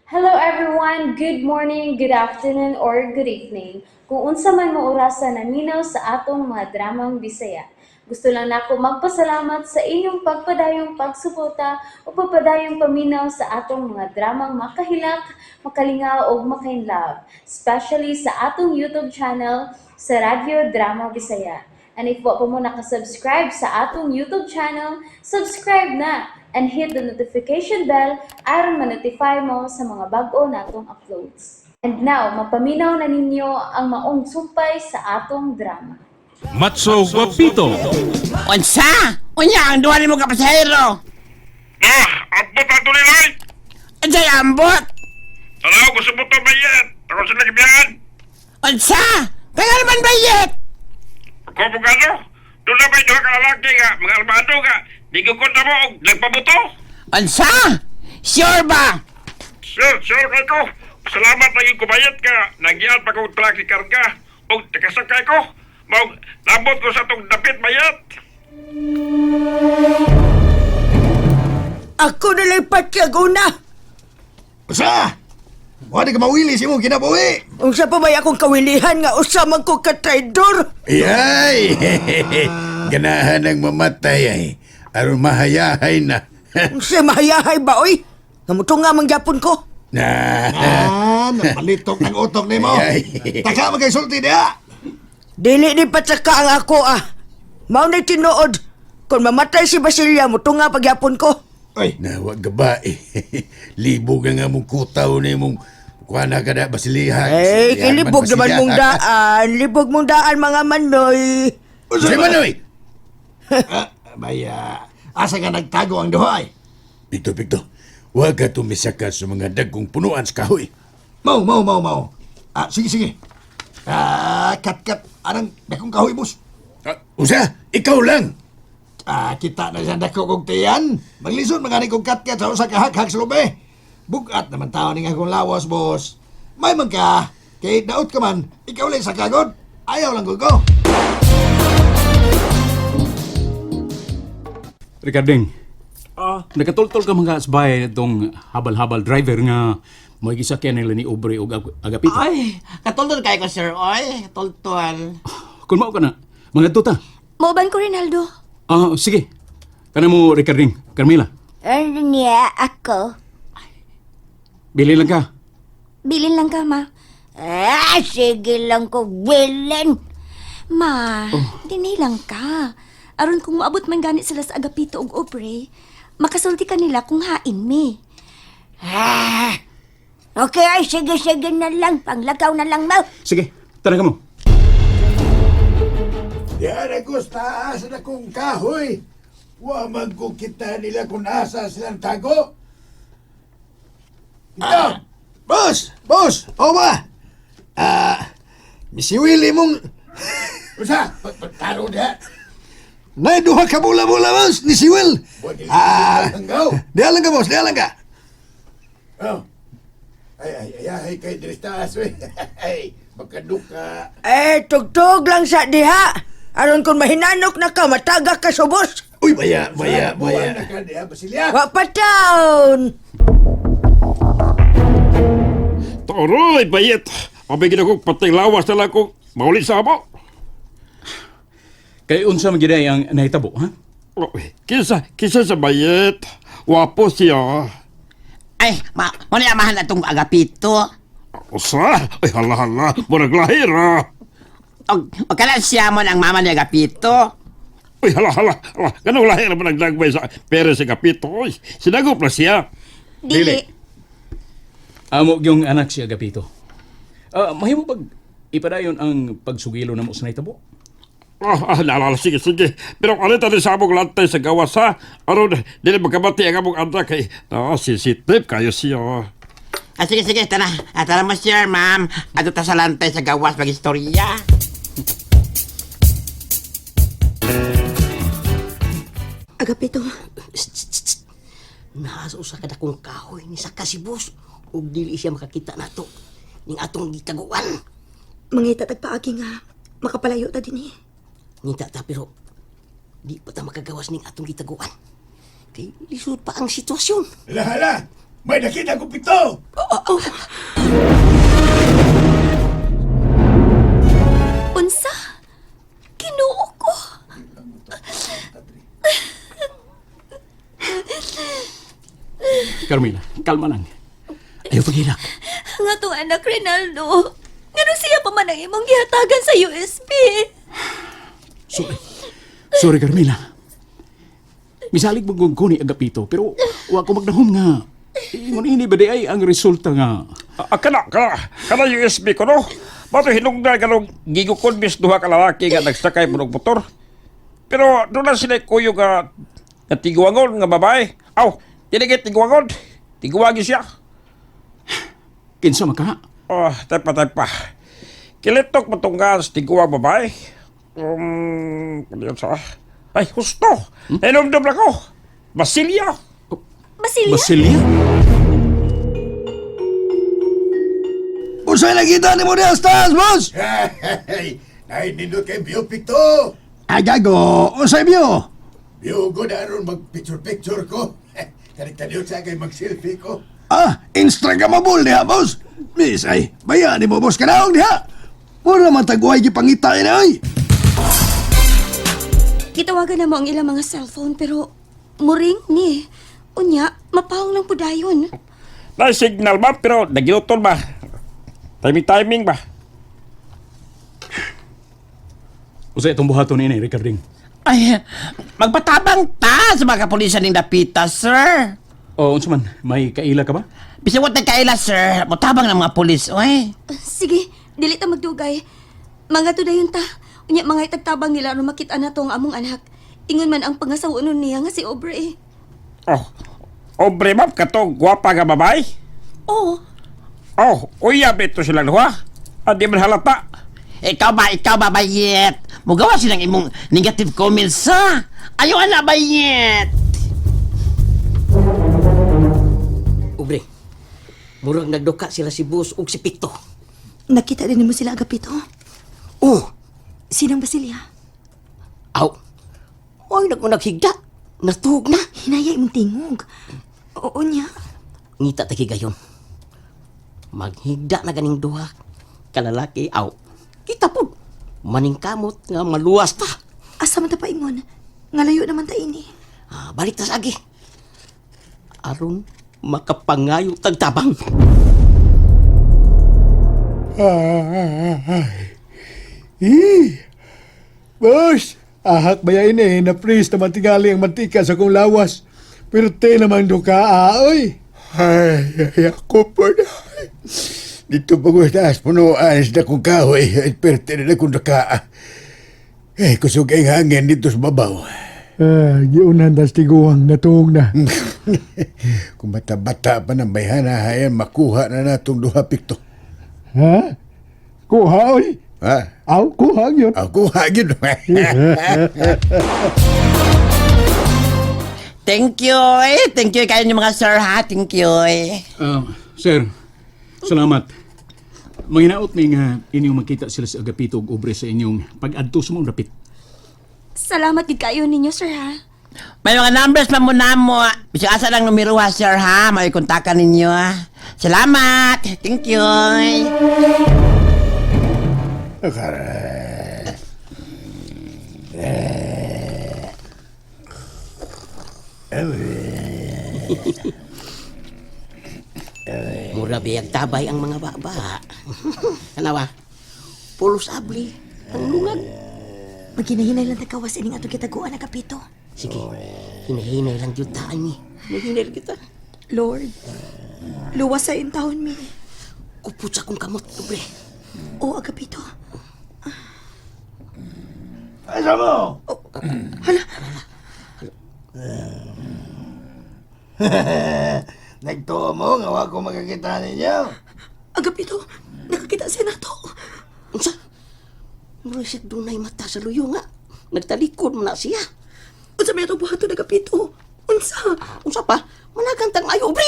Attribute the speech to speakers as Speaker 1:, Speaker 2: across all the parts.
Speaker 1: Hello everyone! Good morning, good afternoon, or good evening. Kung unsa man mo orasa naminaw sa atong mga dramang Bisaya. Gusto lang nako magpasalamat sa inyong pagpadayong pagsuporta o pagpadayong paminaw sa atong mga dramang makahilak, makalingaw ug makainlove, especially sa atong YouTube channel sa Radyo Drama Bisaya. And if wa pa mo nakasubscribe sa atong YouTube channel, subscribe na and hit the notification bell aron ma-notify mo sa mga bag-o natong uploads. And now, mapaminaw na ninyo ang maong sumpay sa atong drama.
Speaker 2: Matso Guapito.
Speaker 3: Unsa? Unya ang duha nimo ka pasahero.
Speaker 4: Ah, ambot ang tuloy.
Speaker 3: Unsay ambot?
Speaker 4: Tanaw ko sa buto bayat. Ako sa nagbiyan.
Speaker 3: Unsa? Kaya naman bayet.
Speaker 4: Ako mo gano. Doon na ba'y duha ka lalaki nga, mga armado nga. Di ko kontra mo og nagpabuto.
Speaker 3: Unsa? Sure ba?
Speaker 4: Sure, sure kay ko. Salamat lagi kubayat ka. Nagyan pa kong truck ni karga. Og nakasakay ko. Maog, nabot ko sa tong dapit bayat.
Speaker 5: Ako na lang patyag una.
Speaker 6: Usa! Wa di ka mawili sa imong kinabuhi.
Speaker 5: Unsa pa may akong kawilihan nga usa man ko ka traidor.
Speaker 7: Yay! Ganahan ang mamatay ay. Aron mahayahay na.
Speaker 5: Unsa mahayahay ba oy? Nga mutunga man gyapon ko.
Speaker 7: Na.
Speaker 6: Ah, napalitok ng utok nimo.
Speaker 7: Ay.
Speaker 6: Taka man kay sulti diha.
Speaker 5: Dili ni patsaka ang ako ah. Mao na tinuod. Kung mamatay si Basilia, mutunga pagyapon ko.
Speaker 6: Oy,
Speaker 7: Na wag ka ba eh. Libog ang among kutaw ni mong kuha na ka na basiliha.
Speaker 5: Eh, kilibog naman mong daan. Libog mong daan mga manoy.
Speaker 7: Usa man oy.
Speaker 6: Ah, baya. Asa ka nagtago ang duha ay?
Speaker 7: Pito pito. Wag ka tumisaka sa mga dagkong punuan sa kahoy.
Speaker 6: Mau, mau, mau, mau. Ah, sige, sige. Ah, kat, kat. Anang dakong kahoy, boss.
Speaker 7: Ah, usa, ikaw lang.
Speaker 6: Ah, kita na siya dako kong tiyan. Maglisod mga ni kong kat, kat sa usa ka haghag sa lube. Bugat naman tao ni nga akong lawas, boss. May man ka. Kay daot ka man, ikaw lang sa kagod. Ayaw lang ko ko.
Speaker 2: Ricarding. Nakatultol ka mga asbay itong habal-habal driver nga may gisakyan nila ni Aubrey og Agapito.
Speaker 3: Ay, katultol kayo ko sir oy, katultol.
Speaker 2: Kung mao ka na, mga tuta.
Speaker 8: Mauban ko, Rinaldo.
Speaker 2: Ah, sige. Kana mo, Ricarding. Carmela,
Speaker 8: Ano niya ako?
Speaker 2: bili lang ka.
Speaker 8: Bilin lang ka, ma.
Speaker 9: Ah, sige lang ko, bilin.
Speaker 8: Ma, dinhi lang ka. Aron kung moabot man ganit sila sa Agapito ug Aubrey, makasulti ka nila kung hain mi.
Speaker 9: Ah, okay, ay, sige, sige na lang. Panglakaw na lang mo.
Speaker 2: Sige, tara ka mo.
Speaker 7: Diyan ako sa taas na kong kahoy. Wa man ko kita nila kung asa silang tago. Ito!
Speaker 6: Boss! Boss! O ba? Ah, si Willie mong.
Speaker 7: Usa! Pagpagtaro diha!
Speaker 6: Nay duha ka bula-bula, boss, ni si Will. Ah,
Speaker 7: Hanggaw!
Speaker 6: diha lang ka, boss, diha lang ka.
Speaker 7: Oh. Ay, ay, ay, ay, kay diri sa taas, oy. Ay, magkaduka.
Speaker 5: Eh, tugtog lang sa diha. Aron kung mahinanok na ka, mataga ka subos.
Speaker 7: Uy, baya, baya, baya. Na ka diha, Basilia.
Speaker 5: Wa pa taon.
Speaker 4: Toroy, bayat. Abi gina ko patay lawas na lang ko. Mauli sa amo.
Speaker 2: Kay unsa man gyud ay ang nahitabo, ha?
Speaker 4: Oh, Kinsa, kinsa sa bayat. Wapo siya.
Speaker 3: Ay, ma, mo ni amahan atong Agapito.
Speaker 4: Usa? Ay, hala, hala. Murag lahir, ah.
Speaker 3: Og og kana siya mo ang mama ni Agapito.
Speaker 4: Uy, hala, hala, hala. Ganong lahir mo nagdagmay sa pere sa Kapito. Uy, sinagop na siya.
Speaker 8: Dili.
Speaker 2: Amo gyung anak si Agapito. Ah, mahimo pag ipadayon ang pagsugilo namo sa nahitabo?
Speaker 4: Ah, ah, naalala, sige, sige. Pero ano tayo sa among lantay sa gawas, ha? Aron, dili magkabati ang among anak kay. Ah, sensitive kayo siya.
Speaker 3: Ah, sige, sige, tara. Ah, tara mo sir, ma'am. Adto ta sa lantay sa gawas magistorya.
Speaker 8: Agapito,
Speaker 10: Naa sa usa ka dakong kahoy ni sa kasibos ug dili siya makakita nato ning atong gitaguan.
Speaker 8: mangita tag paagi nga makapalayo ta dinhi.
Speaker 10: Ngita ta pero di pa ta makagawas ning atong gitaguan. Kay lisod pa ang sitwasyon.
Speaker 7: Hala, hala! May nakita ko pito!
Speaker 10: Ah,
Speaker 2: Ayaw paghilak.
Speaker 8: Ang atong anak, Rinaldo. Ngano siya pa man ang imong gihatagan sa USB?
Speaker 2: Sorry. Sorry, Carmela. Misalig mo kung ni Agapito, pero wa ko magdahom nga. Ingon ini ba di ay ang resulta nga.
Speaker 4: Ah, kana, kana, kana USB ko no. Bato hinungdan kanong gigukonbis duha ka lalaki nga nagsakay mo og motor. Pero doon na sila kuyo nga nga tiguangon nga babae. Aw, dili kay tiguangon. Tiguangi siya.
Speaker 2: Kinsa maka?
Speaker 4: Oh, taypa, taypa. Kilitok matunggan sa tiguang babae. Ano yun sa? Ay, husto. Hmm? Nainumdum na ko. Basilia.
Speaker 8: Basilia?
Speaker 2: Basilia?
Speaker 6: Unsay nakita nimo diha sa taas, boss?
Speaker 7: Hey, nindot kay view picto.
Speaker 6: Agago, unsay view?
Speaker 7: View ko na aron mag-picture-picture ko. Kanik-kaniyot sa kay mag-selfie ko.
Speaker 6: Ah, Instagramable diha, boss. Miss ay, bayani mo boss kanaong diha. Mura man tagway gipangita ina oy.
Speaker 8: Gitawagan na mo ang ilang mga cellphone pero muring ni. Unya, mapahong lang pudayon.
Speaker 4: Na signal ba pero nagiluton ba? Timing timing ba?
Speaker 2: Usa itong buhaton ini, Ricarding.
Speaker 3: Ay, magpatabang ta sa mga kapulisan ng dapita, sir.
Speaker 2: O, unsa man, may kaila ka ba?
Speaker 3: Bisag wa kaila, sir. Motabang ng mga pulis, oy.
Speaker 8: Sige, dili ta magdugay. Mga tudayon ta. Unya, mga itagtabang nila aron makita na to ang among anak. Ingon man ang pangasawonon niya nga si Aubrey.
Speaker 4: Oh, obre ma'am, kato gwapa nga babae.
Speaker 8: Oh,
Speaker 4: Oh, uyab ito silang duha. Ah, di man halata.
Speaker 3: Ikaw ba, bayet? Mugawa silang imong negative comments, ha? Ayaw na, bayet!
Speaker 10: Ubre, murag nagduka sila si Boss ug si Picto.
Speaker 8: Nakita din mo sila, Agapito?
Speaker 10: Oh,
Speaker 8: Sinang Basilia?
Speaker 10: aw. Oy, nagunag higda. Natuog na.
Speaker 8: Hinaya imong tingog. Oo niya.
Speaker 10: Ngita ta gayon. Maghigda na ganing duha. Kalalaki, aw. Kita po. Maningkamot nga maluwas ta.
Speaker 8: Asa man ta paingon? Ngalayo naman ta ini.
Speaker 10: Ah, balik ta sa agi. Aron makapangayo tagtabang.
Speaker 6: Eh, boss, ahak ba yan eh, na-freeze naman tingali ang mantika sa kong lawas. Pero te naman do ka, ah, oy.
Speaker 7: Ay, ay, ako po na. Dito pa ko sa taas, punuan sa dakong kahoy. At perte na akong daka. Eh, kusog ang hangin dito sa babaw.
Speaker 6: Ah, giunan tas tiguang, natuog na.
Speaker 7: Kung bata-bata pa ng bayhana, hayan, makuha na natong duha pikto.
Speaker 6: Ha? Kuha, oy.
Speaker 7: Ha?
Speaker 6: Aw, kuha yun.
Speaker 7: Ako kuha yun.
Speaker 3: Thank you, eh. Thank you kayo mga sir, ha? Thank you, eh.
Speaker 2: Ah, sir, salamat. Manginaot mi nga inyong makita sila sa Agapito ug Obre sa inyong pag-adto sa mong dapit.
Speaker 8: Salamat gid kayo ninyo, sir ha.
Speaker 3: May mga numbers pa muna mo. Bisag asa lang numero ha, sir, ha? May kontakan ninyo, ha? Salamat! Thank you, eh.
Speaker 10: Mura biyag tabay ang mga baba. Tanawa. Pulos abli ang lungag.
Speaker 8: Maginahinay lang tagkawas ining atong gitaguan, Agapito.
Speaker 10: Sige, hinahinay lang jud ta ani. Hinahinay lang kita.
Speaker 8: Lord, luwas sa intawon mi.
Speaker 10: Kupot sa akong kamot, dobre.
Speaker 8: O, Agapito.
Speaker 6: Asa mo?
Speaker 8: Hala,
Speaker 6: Nagtuo mo nga wa ko makakita ninyo.
Speaker 8: Agapito, nakakita siya na to.
Speaker 10: Unsa? Mura siya dunay mata sa luyo nga. Nagtalikod man na siya.
Speaker 8: Unsa may atong buhaton, Agapito? Unsa?
Speaker 10: Unsa pa? Managantang ayo, obre.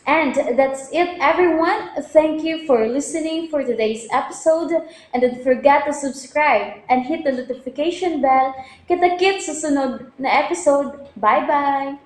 Speaker 1: And that's it, everyone. Thank you for listening for today's episode. And don't forget to subscribe and hit the notification bell. Kita-kits sa sunod na episode. Bye-bye!